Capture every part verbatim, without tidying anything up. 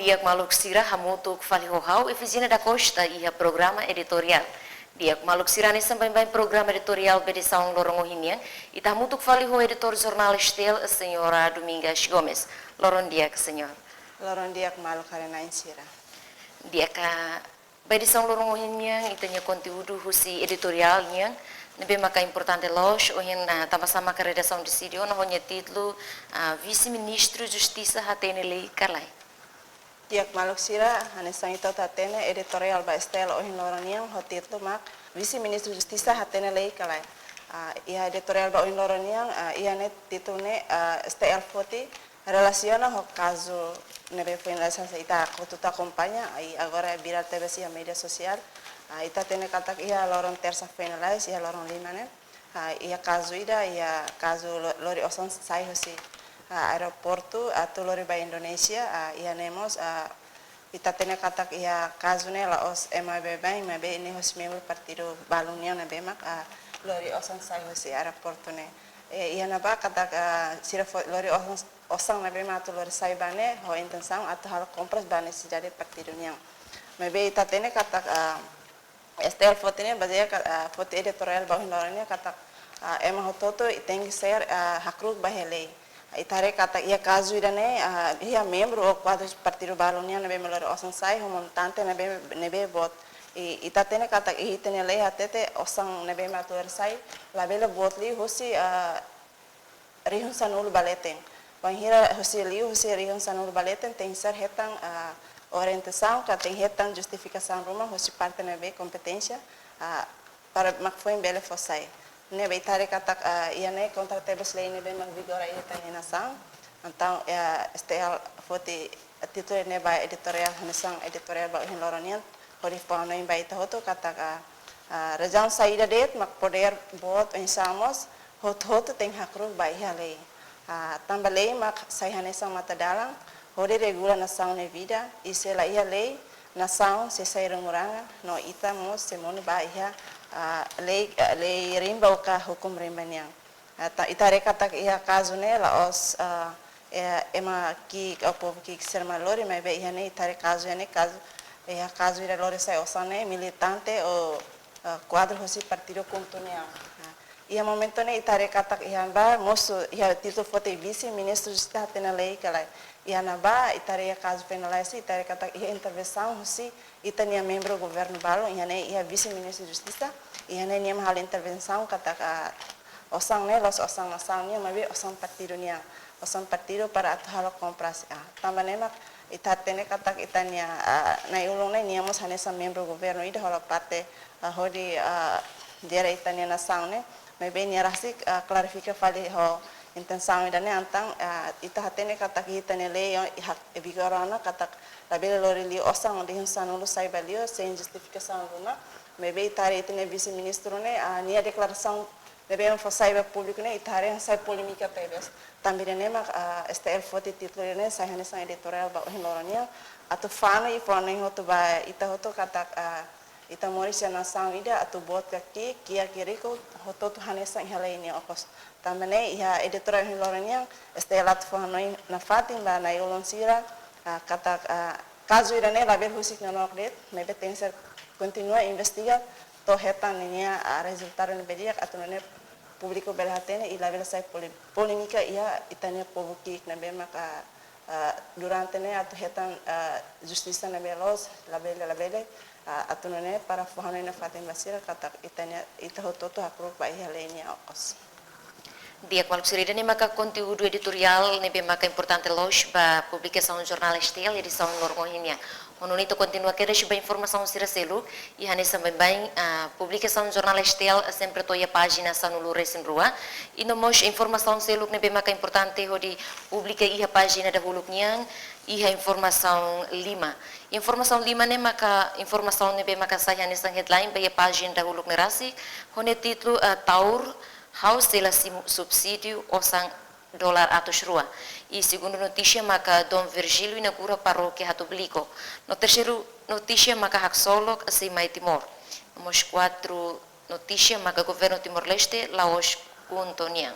Di'ak maluk sira, hamutuk fali ho ha'u Efigénia da Costa iha programa editoriál. Di'ak maluk sira, hanesan baibain programa editoriál ba edisaun loron ohin nian, ita hamutuk fali ho editór jornál STL, Señora Domingas Gomes. Loron di'ak, Señora. Loron di'ak maluk haree-na'in sira. Di'ak, ah, ba edisaun loron ohin nian, ita-nia konteúdu husi editoriál nian ne'ebé maka importante loos, ohin, ah, tanbasá maka redasaun deside ona, ho nia títulu, ah, Vise-Ministru Justisa Hatene Lei ka Lae. Di'ak maluk sira, hanesan ita hotu hatene, editoriál ba STL ohin loron nian ho títulu mak Vise-Ministru Justisa Hatene Lei ka Lae. Ah, iha editoriál ba ohin loron nian, ah, iha ne'e títulu ne'e, ah, STL foti relasiona ho kazu ne'ebé foin la'o, se ita hotu akompaña, i agora virál tebes iha média sosiál. Ah, ita hatene katak iha loron tersa foin la'o, iha loron lima ne'e, ah, iha kazu ida, iha kazu lo-, lori osan sai husi, ah, aeroportu atu lori ba Indonézia, ah, iha ne'e mós, ah, ita hatene katak iha kazu ne'e la'ós ema baibain, maibé ne'e husi membru partidu balun nian ne'ebé mak, ah, lori osan sai husi aeroportu ne'e. Eh, iha ne'ebá katak, ah, sira fo-, lori osan, osan ne'ebé mak atu lori sai ba ne'e ho intensaun atu halo kompras ba nesesidade partidu nian. Maibé ita hatene katak, ah, STL foti ne'e bazeia ka, ah, foti editoriál ba ohin loron nian katak, ah, ema hotu-hotu tenke ser, ah, hakru'uk ba iha lei. Ita haree katak iha kazu ida-ne'e, ah, iha membru ou kuadru partidu balun nian ne'ebé mak lori osan sai ho montante ne'ebé, ne'ebé boot. I, ita hatene katak iha ita-nia lei hatete osan ne'ebé mak atu lori sai labele boot liu husi, ah, rihun sanulu ba leten. Bainhira husi liu husi rihun sanulu ba leten, tenke ser hetan, ah, orientasaun ka tenke hetan justifikasaun ruma husi parte ne'ebé kompeténsia, ah, para mak foin bele fó sai. Ne'ebé ita haree katak, ah, iha ne'e kontra tebes lei ne'ebé mak vigora iha ita-nia nasaun. Entaun, eh, STL foti títulu ne'e ba editoriál, hanesan editoriál ba ohin loron nian, hodi fó hanoin ba ita hotu katak, ah, ah, razaun saida de'it mak podér boot oinsá mós, hotu-hotu tenke hakru'uk ba iha lei. Ah, tanba lei mak sai hanesan matadalan hodi regula nasaun nia vida, i se la iha lei, nasaun sei sai renguranga, no ita mós sei monu ba iha, ah, lei, ah, lei rimba ou ka hukum rimba nian. Ah, ta-, ita haree katak iha kazu ne'e la'ós, ah, eh, ema ki'ik ou povu ki'ik sira mak lori, maibé iha ne'e ita haree kazu iha ne'e kazu, iha kazu ida lori sai osan ne'e militante ou, ah, kuadru husi partidu KHUNTO nian. Ah, iha momentu ne'e ita haree katak iha ne'ebá mosu iha títulu foti Vise-Ministru Justisa Hatene Lei ka Lae. Iha ne'ebá ita haree iha kazu penalais, ita haree katak iha intervensaun husi ita-nia membru governu balun, iha ne'e iha Vise-Ministru Justisa, iha ne'e nia mak halo intervensaun katak, ah, osan ne'e la'ós osan nasaun nian, maibé osan partidu nian, osan partidu para atu halo kompras. Ah, tanba ne'e mak ita hatene katak ita-nia, ah, na'i-ulun ne'e nia mós hanesan membru governu ida hola parte, ah, hodi, ah, lidera ita-nia nasaun ne'e, maibé nia rasik, ah, klarifika fali ho intensaun ida-ne'e entaun, ah, ita hatene katak ita-nia lei, ah, hak vigora ona katak labele lori liu osan rihun sanulu sai ba liu sein justifikasaun ruma, maibé ita haree ita-nia Vise-Ministru ne'e, ah, nia deklarasaun ne'ebé mak fó sai ba públiku ne'e, ita haree sai polémika tebes. Tanba ne'e mak, ah, STL foti títulu ne'e sai hanesan editoriál ba ohin loron nian, atu fó hanoin, fó hanoin hotu ba ita hotu katak, ah, ita moris iha nasaun ida atu boot ka ki'ik, kiak ka riku, hotu-hotu hanesan iha lei nia okos. Tanba ne'e iha editoriál ohin loron nian, STL atu fó hanoin nafatin ba na'i-ulun sira, ah, katak, ah, kazu ida-ne'e labele husik nonook de'it, maibé tenke ser kontinua investiga, to'o hetan ninia, ah, rezultadu ne'ebé di'ak atu nune'e públiku bele hatene i labele sai poli-, polémika iha ita-nia povu ki'ik ne'ebé maka, ah, durante ne'e atu hetan, ah, justisa ne'ebé loos, labele, labele, ah, atu nune'e para fó hanoin nafatin ba sira katak ita-nia, ita hotu-hotu hakru'uk ba iha lei nia okos. Di'ak maluk sira, ida-ne'e maka konteúdu editoriál ne'ebé maka importante loos ba publikasaun jornál STL edisaun loron ohin nian. Ho nune'e ita kontinua kedas ba informasaun sira seluk, i hanesan baibain, ah, publikasaun jornál STL sempre to'o iha pájina sanulu-resin-rua. I no mós informasaun seluk ne'ebé maka importante hodi publika iha pájina dahuluk nian, iha informasaun lima. Informasaun lima ne'e maka informasaun ne'ebé maka sai hanesan headline ba iha pájina dahuluk ne'e rasik, ho nia títulu, ah, Taur, Ha'u sei la simu subsídiu osan dolar atus rua. I segundu notísia maka Dom Virgílio inaugura parókia Hatubuilico. No terseiru notísia maka haksolok sei mai Timor. Mós kuartu notísia maka governu Timor-Leste la'ós KHUNTO nian.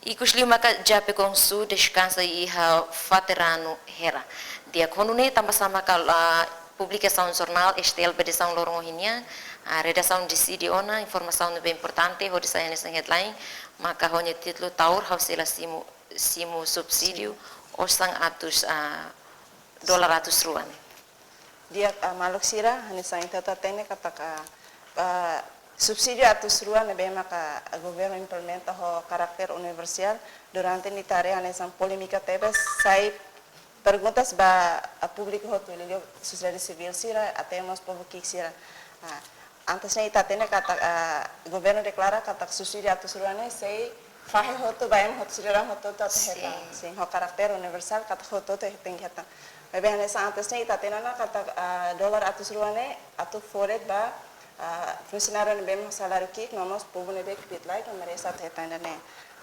Ikusliu maka Japekong Sul deskansa iha fatin ranu hera. Di'ak, ho nune'e tanba sá maka, ah, publikasaun jornál S T L ba edisaun loron ohin nian, ah, redasaun deside ona informasaun ne'ebé importante hodi sai hanesan headline, maka ho nia títulu Taur ha'u sei la simu, simu subsídiu osan atus, ah, dolar atus rua ne'e. Di'ak, ah, maluk sira, hanesan ita hatene katak, ah, ah, subsídiu atus rua ne'ebé maka, ah, governu implementa ho karáter universál, durante ne'e ita haree hanesan polémika tebes, sai perguntas ba, ah, públiku hotu, liuliu sosiedade sivíl sira, até mós povu ki'ik sira. Ah, antes ne'e ita hatene katak, ah, governu deklara katak subsídiu atus rua ne'e sei fahe hotu ba ema hotu, sidadaun hotu-hotu atu hetan. Sin. Sin, ho karáter universál katak hotu-hotu tenke hetan. Maibé hanesan antes ne'e ita hatene ona katak, ah, dolar atus rua ne'e atu fó de'it ba, ah, funsionáriu ne'ebé mak saláriu ki'ik, no mós povu ne'ebé kbiit-laek mak merese atu hetan ida-ne'e.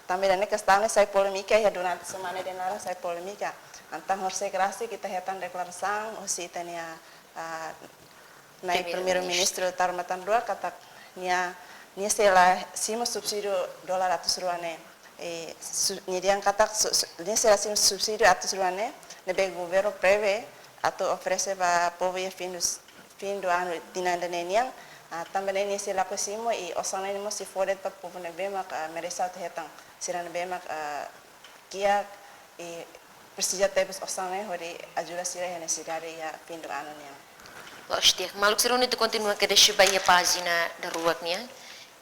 Tanba ida-ne'e kestaun ne'e sai polémika, iha durante semana ida-ne'e laran sai polémika. Entaun horiseik rasik ita hetan deklarasaun husi ita-nia, ah, Na'i Primeiru-Ministru. Primeiru-Ministru Taur Matan Ruak katak nia, nia sei la simu subsídiu dolar atus rua ne'e. E, su-, nia dehan katak su-, su-, nia sei la simu subsídiu atus rua ne'e, ne'ebé governu prevee atu oferese ba povu iha fim do, fim do ano tinan ida-ne'e nian, ah, tanba ne'e nia sei lakohi simu i osan ne'e mós sei fó de'it ba povu ne'ebé mak, ah, merese atu hetan. Sira ne'ebé mak, ah, kiak i presiza tebes osan ne'e hodi ajuda sira iha nesesidade iha fim do ano nian. Loos, di'ak, maluk sira, ho nune'e ita kontinua kedas ba iha pájina daruak nian.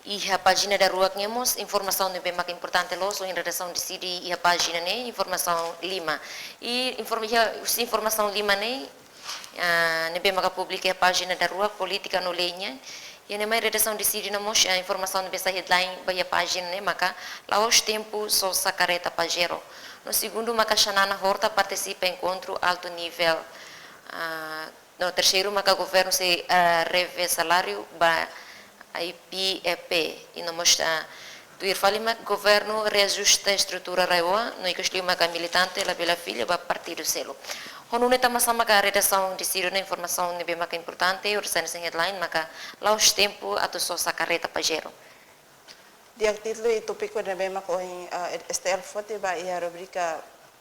Iha pájina daruak nian mós informasaun ne'ebé maka importante loos, ohin redasaun deside iha pájina ne'e informasaun lima. I inform-, iha husi informasaun lima ne'e, ah, ne'ebé maka publika iha pájina daruak, polítika no lei nian. Iha ne'e mai redasaun deside ona mós, ah, informasaun ne'ebé sai headline ba iha pájina ne'e maka la'ós tempu sosa kareta Pajero. No segundu maka Xanana Horta partisipa enkontru altu nivel. Ah, no terseiru maka governu sei, ah, revee saláriu ba I P E P. I no mós, ah, tuir fali mak governu reajusta estrutura RAEOA, no ikusliu maka militante labele fila ba partidu seluk. Ho nune'e tanba sá maka redasaun deside ona informasaun ne'ebé maka importante, hodi sai hanesan headline maka la'ós tempu atu sosa kareta Pajero. Di'ak, títulu i tópiku ne'ebé maka ohin, ah, S T L foti ba iha rubrika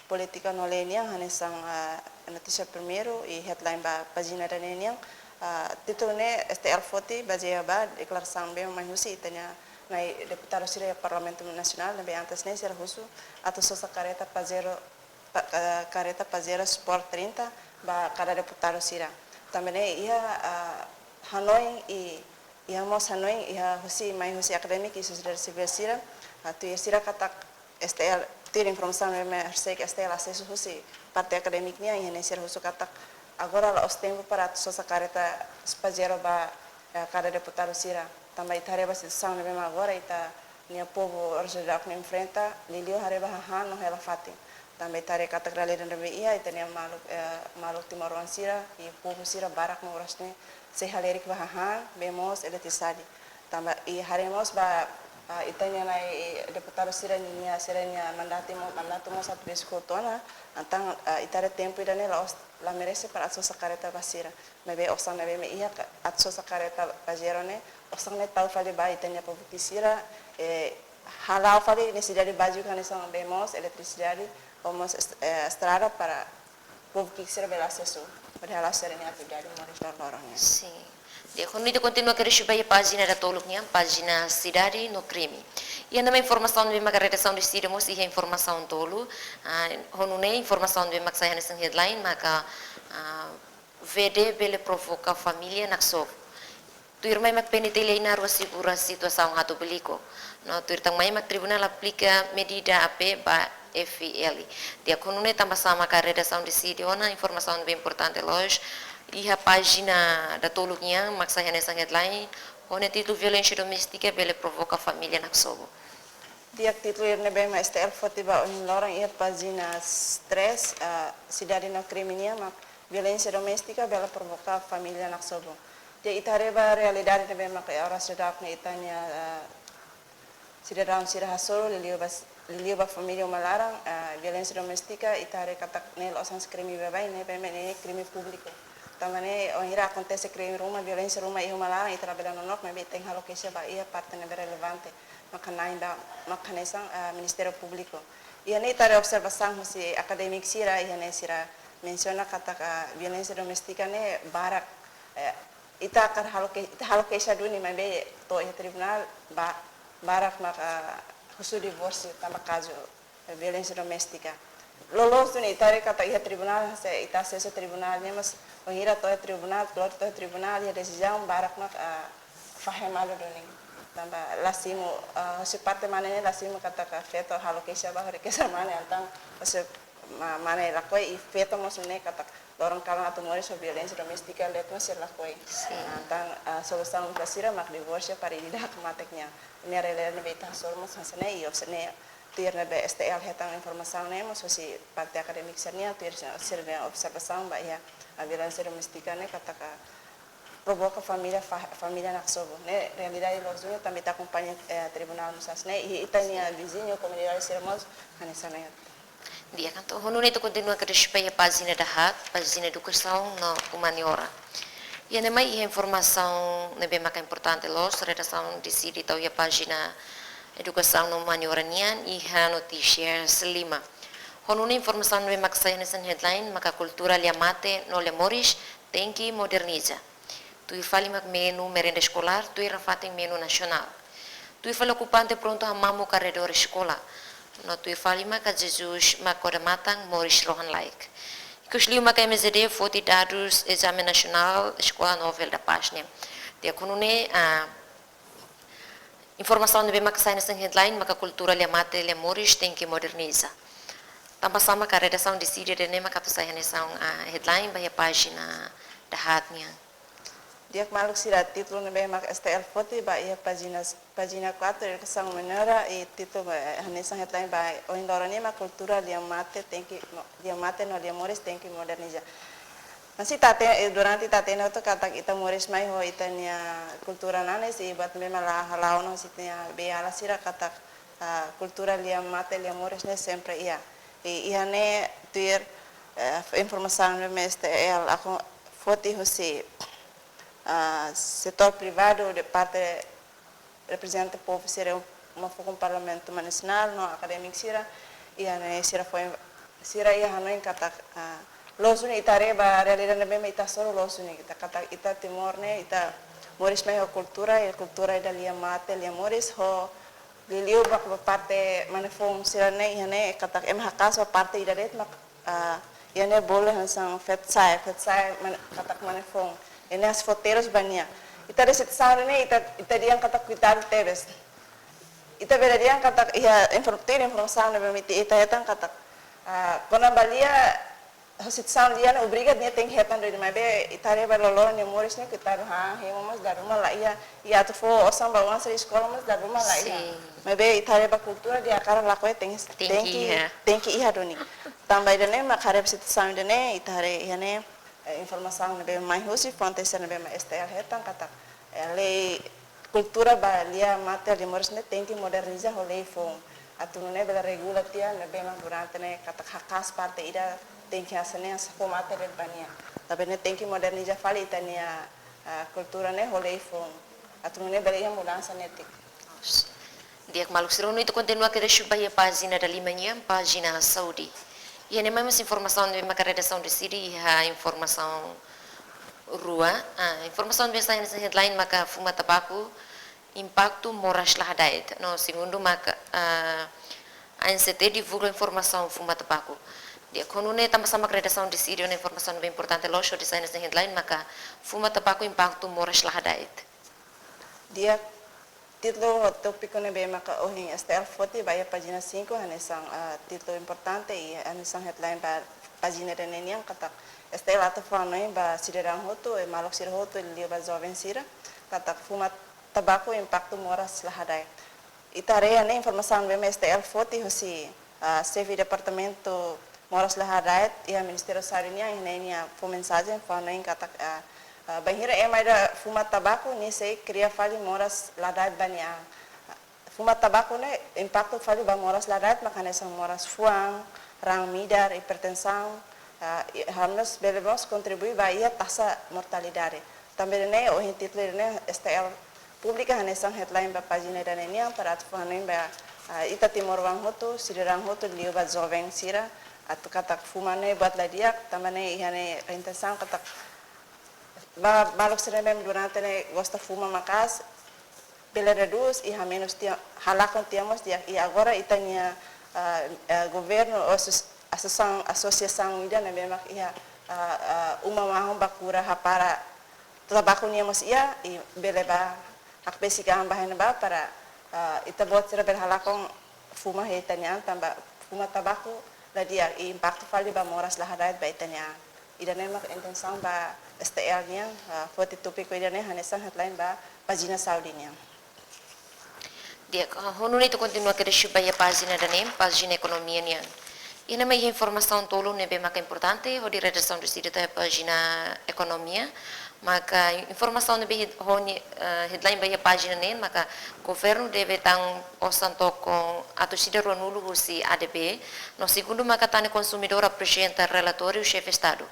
polítika no lei nian hanesan, ah, notísia primeiru i headline ba pájina ida-ne'e nian. Ah, títulu ne'e S T L foti bazeia ba deklarasaun ne'ebé mai husi ita-nia na'i deputadu sira iha Parlamentu Nasionál ne'ebé antes ne'e sira husu atu sosa kareta Pajero, pa-, eh, kareta Pajero Sport trinta ba kada deputadu sira. Tanba ne'e iha, ah, hanoin i, iha mós hanoin iha husi, mai husi akadémiku i sosiedade sivíl sira, ah, tuir sira katak S T L, tuir informasaun ne'ebé horiseik S T L asesu husi parte akadémiku nian, iha ne'e sira husu katak agora la'ós tempu para atu sosa kareta Pajero ba, eh, kada deputadu sira. Tanba ita haree ba situasaun ne'ebé mak agora ita-nia povu rasik daudauk ne'e enfrenta, liuliu haree ba hahán no hela-fatin. Tanba ita haree katak realidade ne'ebé iha, ita-nia maluk, eh, maluk timoroan sira i povu sira barak mak oras ne'e sei halerik ba hahán, bee moos, eletrisidade. Tanba i haree mós ba, ah, ita-nia na'i deputadu sira-nia, sira-nia mandatu mo-, mandatu mós atu besik hotu ona, entaun, ah, ita haree tempu ida-ne'e la'ós, la merese para atu sosa kareta ba sira. Maibé osan ne'ebé mak iha ka-, atu sosa kareta Pajero ne'e, osan ne'e tau fali ba ita-nia povu ki'ik sira, eh, hala'o fali nesesidade báziku hanesan bee moos, eletrisidade, no mós est-, eh, estrada para povu ki'ik sira bele asesu, hodi hala'o sira-nia atividade moris loroloron nian. Sin. Di'ak, ho nune'e ita kontinua kedas ba iha pájina datoluk nian, pájina Sidade no Krime. Iha ne'e mai informasaun ne'ebé maka redasaun deside mós iha informasaun tolu, ah, ho nune'e informasaun ne'ebé maka sai hanesan headline maka, ah, V D bele provoka família naksobu. Tuirmai mak P N T L iha Ainaro asegura situasaun Hatu Beliko. No tuir tan mai mak tribunál aplika medida A P ba F I L. Di'ak, ho nune'e tanba sá maka redasaun deside ona informasaun ne'ebé importante loos iha pájina datoluk nian mak sai hanesan headline, ho nia títulu Violénsia Doméstika bele provoka família naksobu. Di'ak, títulu ida-ne'ebé mak S T L foti ba ohin loron iha pájina três, ah, Sidade no Krime nian mak Violénsia Doméstika bele provoka família naksobu. Di'ak, ita haree ba realidade ne'ebé mak oras daudauk ne'e ita-nia, ah, sidadaun sira hasoru, liuliu ba, liuliu ba família uma laran, ah, violénsia doméstika, ita haree katak ne'e la'ós hanesan krime baibain, ne'e baibain ne'e krime públiku. Tanba ne'e, wainhira akontese krime ruma, violénsia ruma iha uma laran, ita labele nonook, maibé tenke halo keixa ba iha parte ne'ebé relevante, maka na'in ba, maka hanesan, ah, Ministériu Públiku. Iha ne'e ita haree observasaun husi akadémiku sira, iha ne'e sira mensiona katak violénsia doméstika ne'e barak, eh, ita hakarak halo ke, ita halo keixa duni, maibé to'o iha tribunál ba, barak maka husu divórsiu tanba kazu violénsia doméstika. Loloos duni ita haree katak iha tribunál, se ita asesu tribunál ne'e mós, wainhira to'o iha tribunál, lori to'o iha tribunál, iha desizaun barak mak, ah, fahe malu duni. Tanba la simu, ah, husi parte mane ne'e la simu katak feto halo keixa ba, hori keixa mane, entaun husi ma-, mane lakohi, i feto mós ne'e katak loron kalan atu moris ho violénsia doméstika, leet mós sira lakohi. Sin. Ah, entaun, ah, solusaun ba sira mak divórsiu para ida-idak matek nian. Ne'e realidade ne'ebé ita hasoru mós hanesan ne'e, i hanesan ne'e tuir ne'ebé S T L hetan informasaun ne'e mós husi parte akadémiku sira-nian, tuir sira-nia observasaun ba iha, ah, violénsia doméstika ne'e katak provoka família, fa-, família naksobu. Ne'e realidade loos duni, tanba ita akompaña, eh, tribunál mós hanesan ne'e, i ita-nia viziñu, komunidade sira mós hanesan ne'e. Di'ak, entaun ho nune'e ita kontinua kedas ba iha pájina dahaat, pájina edukasaun no umaniora. Iha ne'e mai iha informasaun ne'ebé maka importante loos, redasaun deside tau iha pájina edukasaun no umaniora nian, iha notísias lima. Ho nune'e informasaun ne'ebé maka sai hanesan headline, maka kultura lia mate no lia moris tenke moderniza. Tuir fali mak menu merenda eskolár, tuir nafatin menu nasionál. Tuir fali okupante prontu hamamuk arredór eskola. No tuir fali maka Jesus mak odamatan moris rohan-laek. Ikus liu maka M Z D foti dadus ezame nasionál Escola Nobel da Paz nian. Di'ak, ho nune'e, ah, informasaun ne'ebé maka sai hanesan headline maka kultura lia mate lia moris tenke moderniza. Tanba sá maka redasaun deside ida-ne'e maka atu sai hanesan, ah, headline ba iha pájina dahaat nian? Di'ak maluk sira, títulu ne'ebé mak S T L foti ba iha pájina, pájina quatro, edukasaun umaniora, i títulu ba, eh, hanesan headline ba ohin loron ne'e mak kultura lia mate tenke mo-, lia mate no lia moris tenke moderniza. Mas ita te-, eh, durante ita hatene hotu katak ita moris mai ho ita-nia kultura nanis, i buat ne'ebé mak la hala'o ona husi ita-nia bei-ala sira katak, ah, kultura lia mate lia moris ne'e sempre iha. I iha ne'e tuir, eh, informasaun ne'ebé S T L ako foti husi, ah, setór privadu, de parte reprezentante povu sira, uma fokun Parlamentu Nasionál no akadémiku sira, iha ne'e sira foin, sira iha hanoin katak, ah, loos duni ita haree ba realidade ne'ebé mak ita hasoru, loos duni ita katak ita Timor ne'e, ita moris mai ho kultura, i kultura ida lia mate lia moris, ho liuliu ba, ba parte mane-foun sira ne'e, iha ne'e katak ema haka'as ba parte ida de'it mak, ah, iha ne'e bolu hanesan feto-sa'e, feto-sa'e mane-, katak mane-foun. Iha ne'e hasoru terus ba nia. Ita haree situasaun ne'e, ita, ita dehan katak koitadu tebes. Ita bele dehan katak iha inform-, tuir informasaun ne'ebé mak ita, ita hetan katak, ah, kona-ba lia, situasaun lia ne'e obriga nia tenke hetan duni, maibé ita haree ba loroloron nia moris ne'e, koitadu, han hemu mós dala ruma laiha, i atu fó osan ba oan sira eskola mós dala ruma laiha. Sin. Maibé ita haree ba kultura nia hakarak lakohi tenke, tenke, tenke iha, tenke iha duni. Tanba ida-ne'e mak haree ba situasaun ida-ne'e, ita haree iha ne'e, eh, informasaun ne'ebé mai husi fonte sira ne'ebé mak S T L hetan katak, eh, lei kultura ba lia mate lia moris ne'e tenke moderniza ho lei foun. Atu nune'e bele regula tiha ne'ebé mak durante ne'e katak haka'as parte ida tenke hanesan ne'e, hanesan fó mate de'it ba nia. Tanba ne'e tenke moderniza fali ita-nia, ah, kultura ne'e ho lei foun. Atu nune'e bele iha mudansa netik. Di'ak maluk sira, ho nune'e ita kontinua kedas ba iha pájina dalima nian, pájina saúde. Iha ne'e mai mós informasaun ne'ebé maka redasaun deside, iha informasaun rua, ah, informasaun ne'ebé sai hanesan headline maka fuma tabaku, impaktu moras la hada'et. No segundu maka, ah, A N C T divulga informasaun fuma tabaku. Di'ak, ho nune'e tanba sá mak redasaun deside ona informasaun ne'ebé importante loos hodi sai hanesan headline maka fuma tabaku, impaktu moras la hada'et? Di'ak, títulu ho tópiku ne'ebé maka ohin S T L foti ba iha pájina cinco, hanesan, ah, títulu importante i hanesan headline ba pájina ida-ne'e nian katak S T L atu fó hanoin ba sidadaun hotu, i maluk sira hotu, liuliu ba joven sira, katak fuma tabaku impaktu moras la hada'et. Ita haree ne'e informasaun ne'ebé mak S T L foti husi, ah, xefe departamentu moras la hada'et iha Ministériu Saúde nian, iha ne'e nia fó mensajen, fó hanoin katak, ah, ah, bainhira ema ida fuma tabaku, nia sei kria fali moras la hada'et ba nia an. Fuma tabaku ne'e impaktu fali ba moras la hada'et, maka hanesan moras fuan, raan midar, hipertensaun, Ah, i halo mós bele mós kontribui ba iha taxa mortalidade. Tanba ne'e, ohin títulu ne'e S T L publika hanesan headline ba pájina ida-ne'e nian para atu fó-hanoin ba, ah, ita timoroan hotu, sidadaun hotu, liu ba joven sira, atu katak fumar ne'e buat la di'ak, tanba ne'e iha ne'e intensaun katak ba maluk sira ne'ebé durante ne'e gosta fumar maka'as, bele redús i hamenus tiha, halakon tiha mós di'ak. I agora ita-nia, ah, ah, governu, asos-, asosiasaun, asosiasaun ida ne'ebé mak iha, ah, ah, uma mahon ba kura hapara tabaku nian mós iha, i bele ba hakbesik an ba iha ne'ebá para, ah, ita-boot sira bele halakon fumar iha ita-nia an, tanba fumar tabaku la di'ak i impaktu fali ba moras la hada'et ba ita-nia an. Ida-ne'e mak intensaun ba S T L nian, ah, foti tópiku ida-ne'e hanesan headline ba pájina saúde nian. Di'ak, ah, ho nune'e ita kontinua kedas ba iha pájina ida-ne'e, pájina ekonomia nian. Iha ne'e mak iha informasaun tolu ne'ebé maka importante, hodi redasaun deside tau iha pájina ekonomia. Maka informasaun ne'ebé hit-, ho nia, eh, headline ba iha pájina ne'e, maka governu debe tan osan tokon atus ida ruanulu husi A D B, no segundu maka tane konsumidór aprezenta relatóriu Xefe Estadu,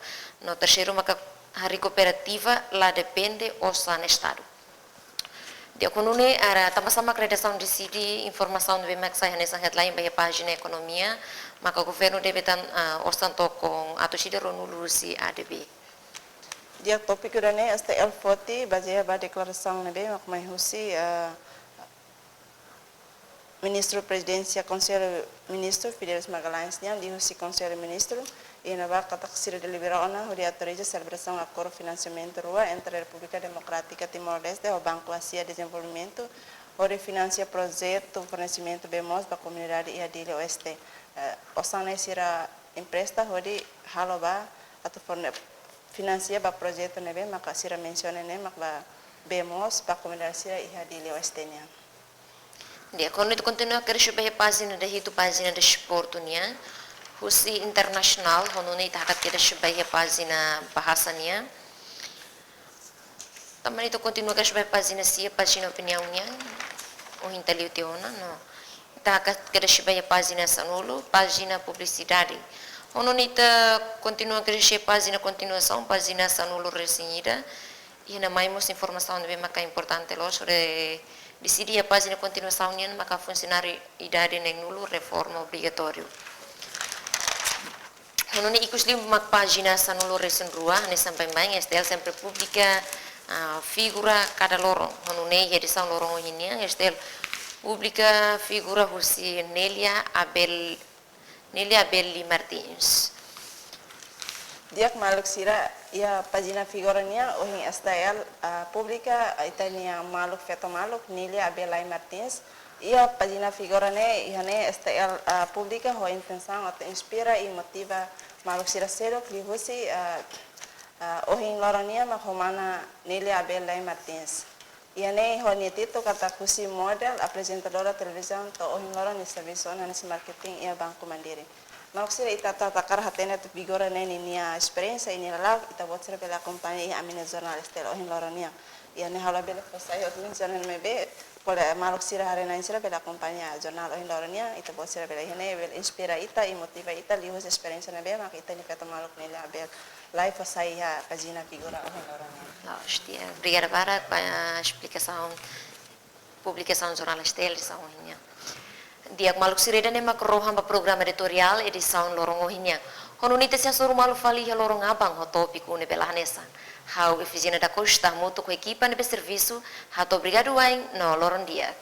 no terseiru maka harii kooperativa la depende osan Estadu. Di'ak, ho nune'e, ita tanbasá mak redasaun deside informasaun ne'ebé mak sai hanesan headline ba iha pájina ekonomia, maka governu debe tan, ah, osan tokon atus ida ruanulu husi A D B. Di'ak, tópiku ida-ne'e S T L foti bazeia ba deklarasaun ne'ebé mak mai husi, eh, Ministru Prezidénsia Konsellu Ministru Fidelis Magalhães nian, liuhusi Konsellu Ministru, iha ne'ebá katak sira delibera ona hodi autoriza selebrasaun akordu finansiamentu rua entre Repúblika Demokrátika Timor-Leste ho Banku Ázia Dezenvolvimentu, hodi finansia projetu fornesimentu bee moos ba komunidade iha Dili Oeste. Eh, osan ne'e sira empresta hodi halo ba atu forne-, finansia ba projetu ne'ebé maka sira mensiona ne'e mak ba bee moos ba komunidade sira iha Dili Oeste nian. Di'ak, ho nune'e ita kontinua kedas ba iha pájina dahitu, pájina desportu nian. Husi internasionál, ho nune'e ita hakat kedas ba iha pájina bahasa nian. Tanba ne'e ita kontinua kedas ba iha pájina sia, pájina opiniaun nian. Ohin ita liu tiha ona, no ita hakat kedas ba iha pájina sanulu, pájina publisidade. Ho nune'e ita kontinua kedas ba iha pájina kontinuasaun, pájina sanulu-resin-ida. Iha ne'e mai mós informasaun ne'ebé maka importante loos, hodi deside iha pájina kontinuasaun nian maka funsionáriu idade neenulu reforma obrigatóriu. Ho nune'e ikus liu mak pájina sanulu-resin-rua, hanesan baibain S T L sempre publika, ah, figura kada loron. Ho nune'e iha edisaun loron ohin nian S T L publika figura husi Nelia Abel Nelia Abeli Martins. Di'ak maluk sira, iha pájina figura nian ohin S T L, ah, publika, ah, ita-nia maluk feto maluk, Nelia Abeli Martins. Iha pájina figura ne'e, iha ne'e S T L, ah, publika ho intensaun atu inspira i motiva maluk sira seluk liuhusi, ah, ah, ohin loron nian mak ho mana Nelia Abeli Martins. Iha ne'e ho nia títulu katak husi model, aprezentadora televizaun to'o ohin loron nia servisu ona hanesan marketing iha Banku Mandiri. Maluk sira, ita atu hakarak hatene atu figura ne'e ninia esperiénsia i nia lala'ok, ita-boot sira bele akompaña iha ami-nia jornál S T L ohin loron nian. Iha ne'e ha'u labele fó sai hotu jornál ne'ebé, kole maluk sira haree-na'in sira bele akompaña jornál ohin loron nian, ita-boot sira bele iha ne'e bele inspira ita i motiva ita liuhusi esperiénsia ne'ebé maka ita-nia feto maluk Nelia Abeli fó sai iha pájina figura ohin loron nian. Loos, di'ak. Obrigada barak ba esplikasaun publikasaun jornál S T L edisaun ohin nian. Di'ak maluk sira, ida-ne'e mak rohan ba programa editoriál edisaun loron ohin nian. Ho nune'e ita sei hasoru malu fali iha loron aban ho tópiku ne'ebé la hanesan. Ha'u Efigénia da Costa hamutuk ho ekipa ne'ebé servisu, hato'o obrigadu wa'in no loron di'ak.